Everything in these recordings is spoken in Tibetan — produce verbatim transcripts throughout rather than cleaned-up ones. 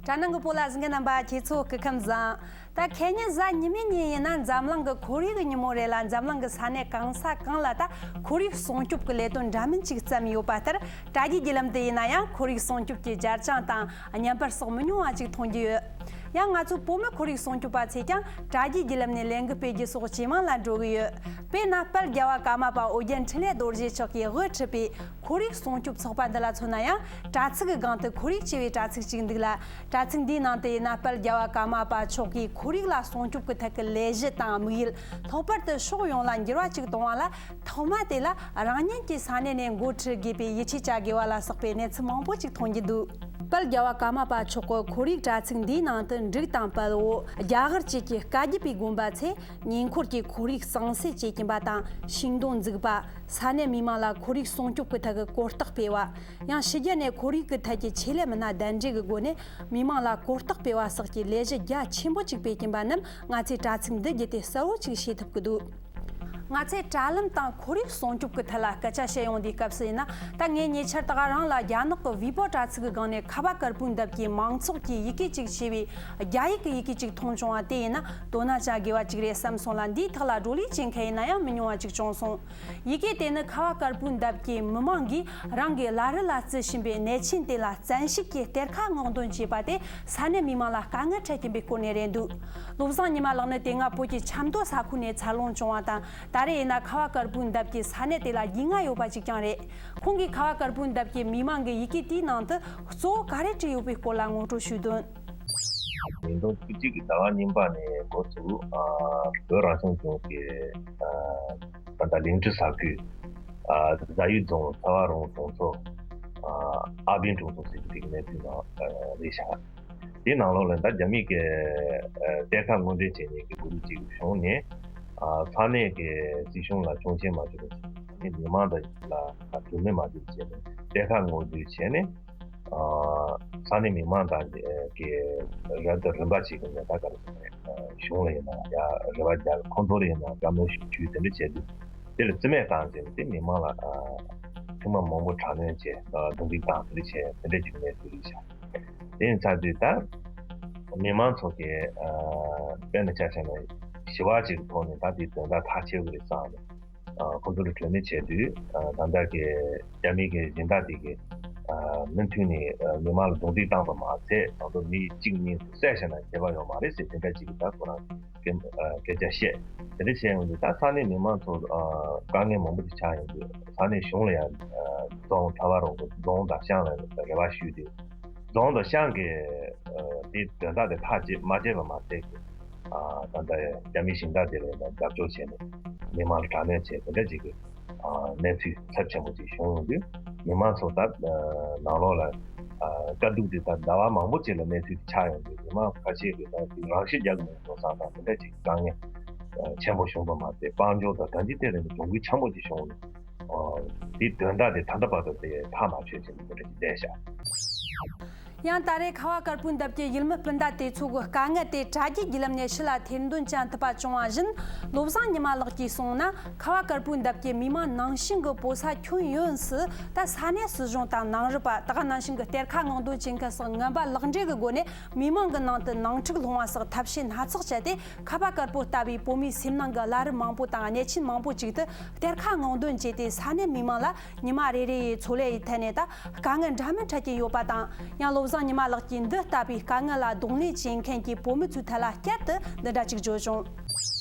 དྲ་ནང་གི་བོད་ལ་གཟིགས་མཁན་རྣམ་པ། ཁྱེད་ཚོ་སྐུ་ཁམས་བཟང་། ད་ཁེ་ཉིན་གཟའ་ཉི་མའི་ཉིན་ཡིན་ན་འཛམ་གླིང་གི་ཁོར་ཡུག་གི་ཉིན་མོ་རེད་ལ། འཛམ་གླིང་གི་ས་གནས་གང་ས་གང་ལ་ད་ཁོར་ཡུག་སྲུང་སྐྱོབ་ཀྱི་ལས་དོན་འདྲ་མིན་ཅིག་བརྩམས་ཡོད་པ་ལྟར། དྲ་རྒྱའི་བརྒྱུད་ལམ་དུ་ཡིན་ན་ཡང་ཁོར་ཡུག་སྲུང་སྐྱོབ་ཀྱི་སྦྱར་བྱང་དང་བརྙན་པར་སོགས་མི་ཉུང་བ་ཅིག་མཐོང་རྒྱུ་ཡོད། ཡང་ང་ཚོ་བོད་མི་ཁོར་ཡུག་སྲུང་སྐྱོབ་པ་ཚོས་ཀྱང་དྲ་རྒྱའི་བརྒྱུད་ལམ་ནས་ལས་འགུལ་སྤེལ་རྒྱུ་སོགས་ཇེ་མང་ལ་འགྲོ་གི་ཡོད། དཔེར་ན། དཔལ་རྒྱལ་བ་ཀརྨ་པ་ཨོ་རྒྱན་འཕྲིན་ལས་རྡོ་རྗེ་མཆོག་གིས་དབུ་ཁྲིད་པའི་ཁོར་ཡུག་སྲུང་སྐྱོབ་ཚོགས་པ་འདི་ལ་མཚོན་ན་ཡང་། དྲ་ཚིགས་ཀྱི་སྒང་དུ་ཁོར་ཡུག་ཅེས་པའི་དྲ་ཚིགས་ཅིག་འདུག་ལ། དྲ་ཚིགས་འདིའི་ནང་དུ་ཡིན་ན། དཔལ་རྒྱལ་བ་ཀརྨ་པ་མཆོག་གིས་ཁོར་ཡུག་ལ་སྲུང་སྐྱོབ་ཀྱི་ཐད་ཀྱི་ལས་གཞི་དང་དམིགས་ཡུལ། ལྷག་པར་དུ་ཕྱོགས་ཡོངས་ལ་འགྱུར་བ་ཅིག་གཏོང་བ་ལ། ཐོག་མ་དེ་ལ་རང་ཉིད་ཀྱི་ས་གནས་ནས་འགོ་ཁྲིད་དགོས་པའི་ཡིད་ཆེས་བྱ་དགོས་པ་ལ་སོགས་པའི་གནས་ཚུལ་མང་པོ་ཅིག་མཐོང་རྒྱུ་འདུག་དཔལ་རྒྱལ་བ་ཀརྨ་པ་མཆོག་གི་ཁོར་ཡུག་དྲ་ཚིགས་འདིའི་ནང་དུ། འབྲུག་དང་དཔལ་བོ། རྒྱ་གར་བཅས་ཀྱི་བཀའ་བརྒྱུད་པའི་དགོན་པ་ཚོས་ཉེ་འཁོར་གྱི་ཁོར་ཡུག་གཙང་སེལ་བྱེད་ཀྱིན་པ་དང་། ཤིང་སྡོང་འཛུགས་པ། ས་གནས་མི་མང་ལ་ཁོར་ཡུག་སྲུང་སྐྱོབ་ཀྱི་ཐད་ཀྱི་གོ་རྟོགས་སྤེལ་བ། ཡང་ཕྱི་རྒྱལ་ནས་ཁོར་ཡུག་གི་ཐད་ཀྱི་ཆེད་ལས་མི་སྣ་གདན་འདྲེན་གྱི་སྒོ་ནས་མི་མང་ལ་གོ་རྟོགས་སྤེལ་བ་སོགས་ཀྱི་ལས་གཞི་རྒྱ་ཆེན་པོ་ཅིག་སྤེལ་ཀྱིན་པ་རྣམས་ང་ཚོས་དྲ་ཚིགས་འདི་བརྒྱུད་དེ་གསལ་བོ་ཅིག་ཤེས་ཐུབ་ཀྱི་འདུག་ང་ཚོས་དྲ་ལམ་དང་ཁོར་ཡུག་སྲུང་སྐྱོབ་ཀྱི་ཐད་ལ་སྐད་ཆ་བཤད་ཡོང་དུས་སྐབས་སུ་ཡིན་ན། ད་ངས་ཉེ་ཆར་ད་ག་རང་ལ་རྒྱ་ནག་གི་ཝི་པོ་དྲ་ཚིགས་ཀྱི་སྒང་ནས་ཁ་བ་དཀར་པོའི་འདབས་ཀྱི་མང་ཚོགས་ཀྱིས་ཡི་གེ་ཅིག་ཕྱེ་བའི་རྒྱ་ཡིག་གི་ཡི་གེ་ཅིག་མཐོང་བྱུང་བ་དེ་ཡིན་ན། དོ་སྣང་བྱ་དགོས་པ་ཅིག་རེད་བསམ་སོང་ལ། འདིའི་ཐད་ལ་བགྲོ་གླེང་བྱེད་མཁན་ཡིན་ན་ཡང་མི་ཉུང་བ་ཅིག་བྱུང་སོང་། ཡི་གེ་དེ་ནི་ཁ་བ་དཀར་པོའི་འདབས་ཀྱི་མི་མང་གིས་རང་གི་བླ་རི་ལ་བརྩི་བཞིན་པའི་གནས་ཆེན་དེ་ལ་བཙན་ཤུགས་ཀྱིས་གཏེར་ཁ་སྔོག་འདོན་བྱས་པ་དེ་ས་གནས་མི་མང་ལ་དཀའ་ངལ་འཕྲད་ཀྱིན་པའི་སྐོར་ནས་རེད་འདུག་བློ་བཟང་ཉི་མ་ལགས་ནི་དེ་སྔ་བོད་ཀྱི་ཆབ་མདོ་ས་ཁུལ་ནས་འཚར་ལོངས་བྱུང་བ་དང་། ད་རེས་ཡིན་ན་ཁ་བ་དཀར་པོའི་འདབས་ཀྱི་ས་གནས་དེ་ལ་རྒྱུས་མངའ་ཡོད་པ་ཅིག་ཀྱང་རེད། ཁོང་གིས་ཁ་བ་དཀར་པོའི་འདབས་ཀྱི་མི་མང་གི་ཡི་གེ་དེའི་ནང་དུ་གཙོ་བོ་ག་རེ་བྲིས་ཡོད་པའི་སྐོར་ལ་ངོ་སྤྲོད་ཞུས་དོན། ཉིས་སྟོང་བཅུ་གཅིག་གི་ཟླ་བ་གཉིས་པ་ནས་འགོ་བཙུགས། ཨ། བོད་རང་སྐྱོང་ལྗོངས་ཀྱི། ཨ། ད་ལྟ་ལིང་ཁྲི་ས་ཁུལ། ཨ། རྫ་ཡུལ་རྫོང་ཚ་བ་རོང་གྲོང་ཚོ། ཨ། ཨ་བིན་གྲོང་ཚོ་ཟེར་གྱི་དེ་གི་གནས་ཚུལ་ནང་། ཨ། རེད་ཤག་དེའི་ནང་ལོགས་ལ་ད་རྒྱ་མི་གི། ཨ། གཏེར་ཁ་སྔོག་འདོན་བྱས་ནས་ཀྱི་གུ་རུ་ཅིག་བྱུང་ནས། ཨ། ས་གནས་ཀྱི་སྲིད་གཞུང་ལ་ཆོག་མཆན་མ་བྱུང་བ་ཞིག་ནས་མི་མང་དང་ལ་རྒྱུས་མེད་མ་བྱུང་བྱས་ནས་གཏེར་ཁ་སྔོག་འདོན་བྱས་ནས། ཨ། ས་གནས་མི་མང་དང་གི་རབ་ཏུ་རིམ་པ་བྱེད་ཀྱི་ནས་ད་ག་རེ་ཟེར་ནས། ཨ། གཞུང་ལ་ཡིན་ན་ཡང་རེ་བ་རྒྱག་ཁོང་ཚོ་ལ་ཡིན་ན་བཀའ་མོལ་ཞུ་དེ་འདྲ་བྱས་དུས། དེ་ལ་རྩིས་མེད་བཏང་ཟེར་ནས་དེ་མི་མང་ལ། ཨ། ཐེངས་མ་མང་པོ་དྲག་གནོན་བྱས། ཨ། རྡུང་རྡེག་བཏང་དེ་འདྲ་བྱས་དེ་འདྲ་ཅིག་གནས་ཚུལ་རེད་ཤག་དེ་ཡིན་ཚར་དུས་ད་མི་མང་ཚོ་གི། ཨ། དཔེར་ན་ཆ་བཞག་ན་ཞི་བ་ཅིག་གི་ཐོག་ནས་ད་དེའི་དོན་དག་ཐག་ཆོད་ཀྱི་རེད་བསམ་ནས། ཨ། ཁོ་ཚོ་ལ་གྲོས་མོལ་བྱས་དུས། ཨ། ད་ལྟ་གི་རྒྱ་མི་གི་སྦྱིན་བདག་དེ་གིས། ཨ། མུ་མཐུད་ནས། ཨ། མི་མང་ལ་རྡུང་རྡེག་བཏང་པ་མ་ཟད། ང་ཚོ་མི་གཅིག་གཉིས་བསད་བཞག་ན་ཁྱད་པར་ཡོད་མ་རེད་ཟེར་དེ་འདྲ་ཅིག་གི་ད་ཁོ་རང་སྐད། ཨ། སྐད་ཆ་བཤད། དེ་འདྲ་བཤད་ཡོང་དུས་ད་ས་གནས་མི་མང་ཚོ། ཨ། དཀའ་ངལ་མང་པོ་ཅིག་ཆགས་ཡོང་དུས་ས་གནས་གཞུང་ལ་ཡང་། ཨ། རྫོང་ཚ་བ་རོང་གི་རྫོང་དང་ཤང་ལ་རེ་བ་ཞུས་ཏེ། རྫོང་དང་ཤང་གི། ཨ། དེའི་དོན་དག་དེ་ཐག་བཅད་མ་བཅད་པ་མ་ཟད་ཀྱི། ཨ། ད་ལྟ་རྒྱ་མི་སྦྱིན་བདག་དེ་ལ་ཡང་རྒྱབ་སྐྱོར་བྱས་ནས་མི་མང་ལ་དྲག་གནོན་བྱས་དེ་འདྲ་ཅིག་གི། ཨ། གནས་ཚུལ་ཚབས་ཆེན་པོ་ཅིག་བྱུང་ཡོང་དུས་མི་མང་ཚོ་ད། ཨ། ནང་ལོགས་ལ། ཨ། དཀའ་སྡུག་དེ་ད་ཟླ་བ་མང་པོ་ཅིག་ལ་གནས་ཚུལ་དེ་ཆགས་ཡོང་དུས་མི་མང་ཁ་ཤས་ཀྱིས་ད་དེ་རང་ཤི་རྒྱག་གི་མིན་འགྲོ་བསམ་དང་དེ་འདྲ་ཅིག་དཀའ་ངལ། ཨ། ཆེན་པོ་བྱུང་བ་མ་ཟད་དཔལ་འབྱོར་དང་ད་ཅི་ཐད་རེ་ནས་གྱོང་གུན་ཆེན་པོ་ཅིག་བྱུང་ནས། ཨ། དེའི་དོན་དག་དེ་ད་ལྟ་བར་དུ་དེ་ཐག་མ་ཆོད་ཅིག་དེ་འདྲ་ཅིག་བསྡད་ཤག་ཡང་ད་རེས་ཁ་བ་དཀར་པོའི་འདབས་ཀྱི་ཡུལ་མི་སྤུན་ཟླ་དེ་ཚོ་གི་དཀའ་ངལ་དེ་དྲ་རྒྱའི་བརྒྱུད་ལམ་ནས་ཕྱི་ལ་ཐེར་འདོན་བྱ་ཐུབ་པ་བྱུང་བ་བཞིན། བློ་བཟང་ཉི་མ་ལགས་ཀྱིས་གསུངས་ན། ཁ་བ་དཀར་པོའི་འདབས་ཀྱི་མི་མང་ནང་བཞིན་གྱི་བོད་ས་ཁྱོན་ཡོངས་སུ་ད་ས་གནས་སྲིད་གཞུང་དང་ནང་རུལ་པ། ད་ག་ནང་བཞིན་གྱི་གཏེར་ཁ་སྔོག་འདོན་བྱེད་མཁན་སོགས་ངན་པ་ལག་འབྲེལ་གྱི་སྒོ་ནས་མི་མང་གི་ནང་དུ་ནང་འཁྲུག་སློང་བ་སོགས་ཐབས་ཤེས་སྣ་ཚོགས་སྤྱད་དེ། ཁ་བ་དཀར་པོ་ལྟ་བུའི་བོད་མིའི་སེམས་ནང་གི་བླ་རི་མང་པོ་དང་གནས་ཆེན་མང་པོ་ཅིག་ཏུ་གཏེར་ཁ་སྔོག་འདོན་བྱས་ཏེ། ས་གནས་མི་མང་ལ་ཉི་མ་རེ་རེ་ཡི་འཚོ་ལས་ཡི་ཐད་ནས་ད་དཀའ་ངལ་འདྲ་མིན་འཕྲད་ཀྱི་ཡོད་པ་དང་། ཡང་བློ་བཟང་ཉི་མ་ལགས་ཀྱིས་འདི་ལྟ་བུའི་དཀའ་ངལ་ལ་གདོང་ལེན་བྱེད་མཁན་གྱི་བོད་མི་ཚོའི་ཐད་ལ་བསྐྱར་དུ་འདི་འདྲ་ཅིག་བརྗོད་བྱུང་།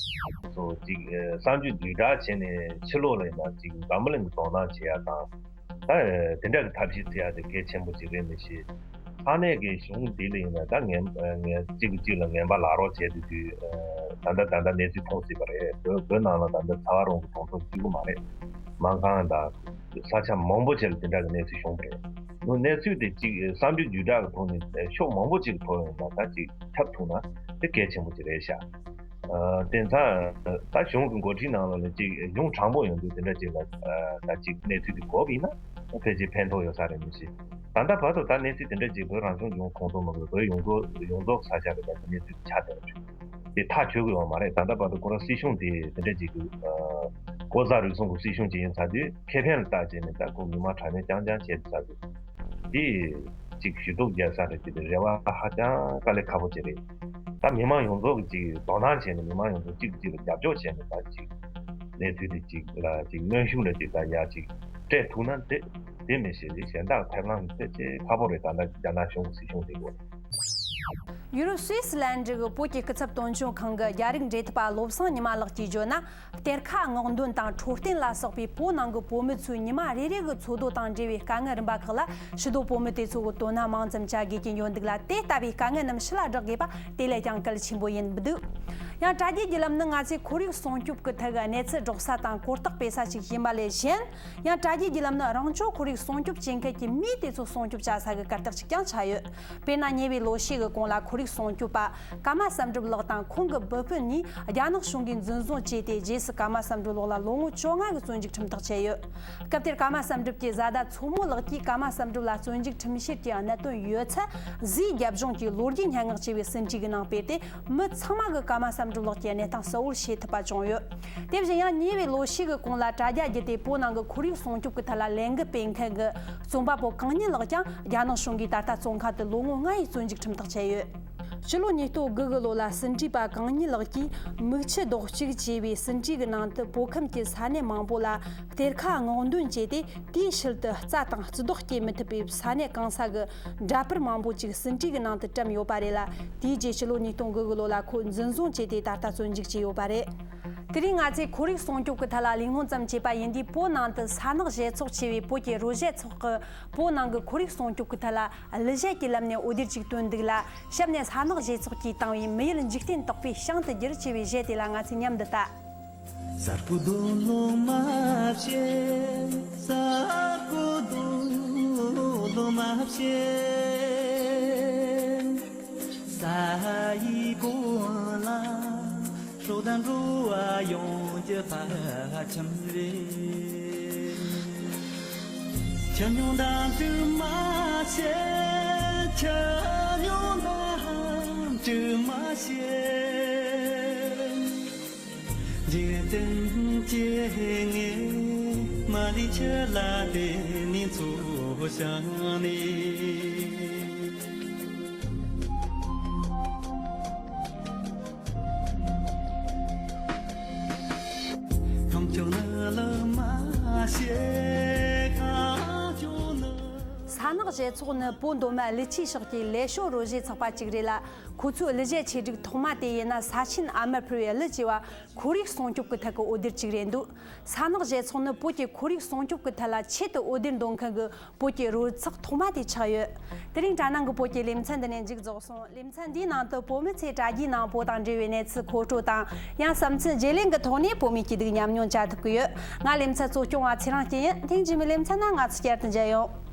སོ་གཅིག་ཨ། གསར་འགྱུར་བརྒྱུད་བསྒྲགས་བྱས་ནས་ཕྱི་ལོགས་ལ་ཡིན་ན་གཅིག་འཛམ་བུ་གླིང་གི་དོ་སྣང་བྱེད་ཡ་དང་། ད་དེ་འདྲ་གི་ཐབས་ཤེས་བྱེད་ཡ་དེ་གལ་ཆེན་པོ་ཅིག་རེད་མི་ཤེས། ས་གནས་ཀྱི་གཞུང་འདི་ལ་ཡིན་ན་ད་ངན་ངན་གཅིག་གིས་གཅིག་ལ་ངན་པ་ལབ་རོགས་བྱས་དུས་དུས། ཨ། ད་ལྟ་ད་ལྟ་གནས་ཚུལ་མཐོང་སྲིད་པ་རེད། བོད་བོད་ནང་ལ་ད་ལྟ་ཚ་བ་རོང་གི་གྲོང་ཚོ་གཅིག་པུ་མ་རེད། སྨར་ཁམས་དང་ས་ཆ་མང་པོ་ཅིག་ལ་དེ་འདྲ་གི་གནས་ཚུལ་བྱུང་བ་རེད། ནོ་གནས་ཚུལ་དེ་གཅིག་གསར་འགྱུར་བརྒྱུད་བསྒྲགས་ཀྱི་ཐོག་ནས་ཕྱོགས་མང་པོ་ཅིག་གི་ཐོག་ཡིན་ན་ད་གཅིག་ཁྱབ་ཐུབ་ན་དེ་གལ་ཆེན་པོ་ཅིག་རེད་ཤག་ཨ། དེང་སང་ད་གཞུང་གི་འགོ་ཁྲིད་ནང་ལོགས་ལ་ཅིག་གཞུང་དྲང་པོ་ཡོང་དུས་དེ་འདྲ་ཅིག་ལ། ཨ། ད་ཅིག་གནས་ཚུལ་དེ་གོ་བ་ཡིན་ན་ཕལ་ཆེར་ཕན་ཐོགས་ཡོད་ས་རེད་མི་ཤེས། ད་ལྟ་བར་དུ་ད་གནས་ཚུལ་དེ་འདྲ་ཅིག་བོད་རང་སྐྱོང་ལྗོངས་ཁོངས་གཏོགས་མ་དགོས་བོད་ཡོངས་རྫོགས་ཡོངས་རྫོགས་ས་ཆ་ལ་ད་གནས་ཚུལ་ཆགས་བསྡད་པ་རེད། དེ་ཐག་ཆོད་ཀྱི་ཡོད་མ་རེད། ད་ལྟ་བར་དུ་ཁོ་རང་སྲིད་གཞུང་དེ་དེ་འདྲ་ཅིག་གི། ཨ། ལྐོག་ཟ་རུལ་སུངས་ཀྱི་སྲིད་གཞུང་ཅིག་ཡིན་ཚར་དུས་ཁེ་ཕན་ལ་བལྟས་བྱས་ནས་ད་ཁོ་མི་མང་དྲག་གནོན་རྐྱང་རྐྱང་བྱས་ཚར་དུས། དེ་ ཅིག་ཞུ་གཏུག་རྒྱག་ས་རེད། དེ་དེ་རེ་བ་ཧ་ཅང་དཀའ་ལས་ཁག་པོ་ཅིག་རེད། ད་མི་མང་ཡོངས་རྫོགས་ཀྱིས་ཅིག་དོ་སྣང་བྱས་ནས་མི་མང་ཡོངས་རྫོགས་གཅིག་གིས་གཅིག་ལ་རྒྱབ་སྐྱོར་བྱས་ནས་ད་ཅིག་གནས་ཚུལ་དེ་ཅིག་ལ་ཅིག་གནོན་ཤུགས་ལ་ཅིག་ད་ཡ་ཅིག་སྤྲད་ཐུབ་ན་དེ་དེ་མི་ཤེས་རེད། གཞན་དག་ཐད་གང་གི་ཐད་ཅིག་ཁག་པོ་རེད། ད་ལྟ་རྒྱ་ནག་གཞུང་གི་སྲིད་གཞུང་དེ་གོ། ཡུ་རོབ་སུད་སི་ལན་ཌི་གི་བོད་ཀྱི་སྐུ་ཚབ་དོན་གཅོད་ཁང་གི་རྒྱ་རིགས་འབྲེལ་མཐུད་པ་བློ་བཟང་ཉི་མ་ལགས་ཀྱིས་བརྗོད་ན། གཏེར་ཁ་སྔོག་འདོན་དང་འཕྲོད་བསྟེན་ལ་སོགས་པའི་བོད་ནང་གི་བོད་མི་ཚོའི་ཉི་མ་རེ་རེ་གི་འཚོ་སྡོད་དང་འབྲེལ་བའི་དཀའ་ངལ་རིམ་པ་ཁག་ལ་ཕྱི་སྡོད་བོད་མི་དེ་ཚོ་གི་དོ་སྣང་མང་ཙམ་བྱ་དགོས་ཀྱི་འཇོན་འདུག་ལ། དེ་ལྟ་བུའི་དཀའ་ངལ་རྣམས་ཕྱི་ལ་བསྒྲགས་དགོས་པ་དེ་ལས་ཀྱང་གལ་ཆེན་པོ་ཡིན་པ་འདུག། ཡང་དྲ་རྒྱའི་བརྒྱུད་ལམ་ནི་ང་ཚོས་ཁོར་ཡུག་སྲུང་སྐྱོབ་ཀྱི་ཐད་ཀྱི་གནས་ཚུལ་སྒྲོག་ས་དང་གོ་རྟོགས་སྤེལ་ས་ཞིག་ཡིན་པ་ལས་གཞན། ཡང་དྲ་རྒྱའི་བརྒྱུད་ལམ་ནི་རང་ཕྱོགས་ཁོར་ཡུག་སྲུང་སྐྱོབ་བྱེད་མཁན་གྱི་མི་དེ་ཚོ་སྲུང་སྐྱོབ་བྱ་ས་གི་གར་སྟེགས་ཤིག་ཀྱང་ཆགས་ཡོད། དཔེར་ན་ཉེ་བའི་ལོ་ཤས་ཀྱི་གོང་ལ་ཁོར་ཡུག་སྲུང་སྐྱོབ་པ་ཀརྨ་བསམ་གྲུབ་ལགས་དང་ཁོང་གི་བུ་སྤུན་གཉིས་རྒྱ་ནག་གཞུང་གིས་འཛིན་བཟུང་བྱས་ཏེ། རྗེས་སུ་ཀརྨ་བསམ་གྲུབ་ལགས་ལ་ལོ་ངོ་བཅོ་ལྔ་གི་བཙོན་འཇུག་ཁྲིམས་ཐག་བཅད་ཡོད། སྐབས་དེར་ཀརྨ་བསམ་གྲུབ་ཀྱི་བཟའ་ཟླ་མཚོ་མོ་ལགས་ཀྱིས་ཀརྨ་བསམ་གྲུབ་ལ་བཙོན་འཇུག་ཁྲིམས་བཤེར་གྱི་གནད་དོན་ཡོད་ཚད་ཟིའི་རྒྱབ་ལྗོངས་ཀྱི་ལོ་རྒྱུས་སྙན་ངག་ཅེས་པའི་ཟིན་བྲིས་ཀྱི་ནང་སྤེལ་ཏེ། མི་ཚང་མ་གིས་ཀརྨ་བསམ་གྲུབ་ལགས་ཀྱི་གནས་སྟངས་གསལ་བོར་ཤེས་ཐུབ་པ་བྱུང་ཡོད། དེ་བཞིན་ཡང་ཉེ་བའི་ལོ་ཤས་ཀྱི་གོང་ལ་དྲ་རྒྱ་བརྒྱུད་དེ་བོད་ནང་གི་ཁོར་ཡུག་སྲུང་སྐྱོབ་ཀྱི་ཐད་ལ་ལས་འགུལ་སྤེལ་མཁན་གྱི་རྩོམ་པ་པོ་གང་ཉིད་ལགས་ཀྱང་རྒྱ་ནག་གཞུང་གིས་ད་ལྟ་བཙོན་ཁང་དུ་ལོ་ངོ་ལྔ་ཡི་བཙོན་འཇུག་ཁྲིམས་ཐག་བཅད་ཡོད། ཕྱི་ལོ་ཉིས་སྟོང་དགུ་གི་ལོ་ལ་ཟིན་བྲིས་པ་གང་ཉིད་ལགས་ཀྱིས་མིག་ཆུ་རྡོག་གཅིག་ཅེས་པའི་ཟིན་བྲིས་ཀྱི་ནང་དུ་བོད་ཁམས་ཀྱི་ས་གནས་མང་པོ་ལ་གཏེར་ཁ་སྔོག་འདོན་བྱས་ཏེ། དེའི་ཕྱིར་དུ་རྩྭ་དང་སྤྱི་ལྡོག་སྐྱེ་མི་ཐུབ་པའི་ས་གནས་གང་ས་གི་འདྲ་པར་མང་པོ་ཅིག་ཟིན་བྲིས་ཀྱི་ནང་དུ་བཀྲམ་ཡོད་པ་རེད་ལ། དེའི་རྗེས་ཕྱི་ལོ་ཉིས་སྟོང་དགུ་གི་ལོ་ལ་ཁོ་འཛིན་བཟུང་བྱས་ཏེ་ད་ལྟ་བཙོན་འཇུག་བྱས་ཡོད་པ་རེད། དེ་རིང་ང་ཚོས་ཁོར་ཡུག་སྲུང་སྐྱོབ་ཀྱི་ཐད་ལ་ལས་སློང་ཙམ་བྱས་པ་ཡིན་དུས། བོད་ནང་དུ་ས་ནག་བཞེས་ཚོགས་ཆེ་བའི་བོད་ཀྱི་རོལ་རྒྱ་ཚོགས་ཀྱིས་བོད་ནང་གི་ཁོར་ཡུག་སྲུང་སྐྱོབ་ཀྱི་ཐད་ལ་གླུ་གཞས་ཀྱི་ལམ་ནས་འོད་སྡེར་ཅིག་བཏོན་འདུག་ལ། གཤམ་ནས་ས་ནག་བཞེས་ཚོགས་ཀྱིས་བཏང་བའི་མི་ཡུལ་འཇིག་རྟེན་དག་པའི་ཞིང་དུ་བསྒྱུར་ཅེས་པའི་གཞས་དེ་ལ་ང་ཚོས་མཉམ་དུ་ལྟ། ས་ནག་བཞེས་ཚོགས་ནི་བོད་མདོ་སྨད་ཀླུ་ཆུའི་ཕྱོགས་ཀྱི་ལེ་ཤོ་རོལ་རྒྱ་ཚོགས་པ་ཅིག་རེད་ལ། ཁོ་ཚོའི་གླུ་གཞས་ཆེ་སྒྲིག་ཐོག་མ་དེ་ཡིན་ན་ས་ཆེན་ཨ་མར་ཕུར་བའི་གླུ་ཅེས་པ་ཁོར་ཡུག་སྲུང་སྐྱོབ་ཀྱི་ཐད་ཀྱི་འོད་སྡེར་ཅིག་རེད་འདུག། ས་ནག་བཞེས་ཚོགས་ནི་བོད་ཀྱི་ཁོར་ཡུག་སྲུང་སྐྱོབ་ཀྱི་ཐད་ལ་ཆེད་དུ་འོད་སྡེར་འདོན་མཁན་གྱི་བོད་ཀྱི་རོལ་ཚོགས་ཐོག་མ་དེ་ཆགས་ཡོད། དེ་རིང་དྲ་ནང་གི་བོད་ཀྱི་ལེ་ཚན་འདི་ནས་མཇུག་རྫོགས་སོང་། ལེ་ཚན་འདིའི་ནང་དུ་བོད་མི་ཚོས་དྲ་རྒྱའི་ནང་བོད་དང་འབྲེལ་བའི་གནས་ཚུལ་མཁོ་སྤྲོད་དང་། ཡང་བསམ་ཚུལ་བརྗེ་ལེན་གྱི་ཐོག་ནས་བོད་མིའི་སྐྱིད་སྡུག་ཉམས་མྱོང་བྱ་ཐུབ་ཀྱི་ཡོད། ང་ལེ་ཚན་གཙོ་སྐྱོང་བ་ཚེ་རིང་སྐྱིད་ཡིན། ཐེངས་རྗེས་མའི་ལེ་ཚན་ནང་ང་ཚོ་བསྐྱར་དུ་མཇལ་ཡོང་།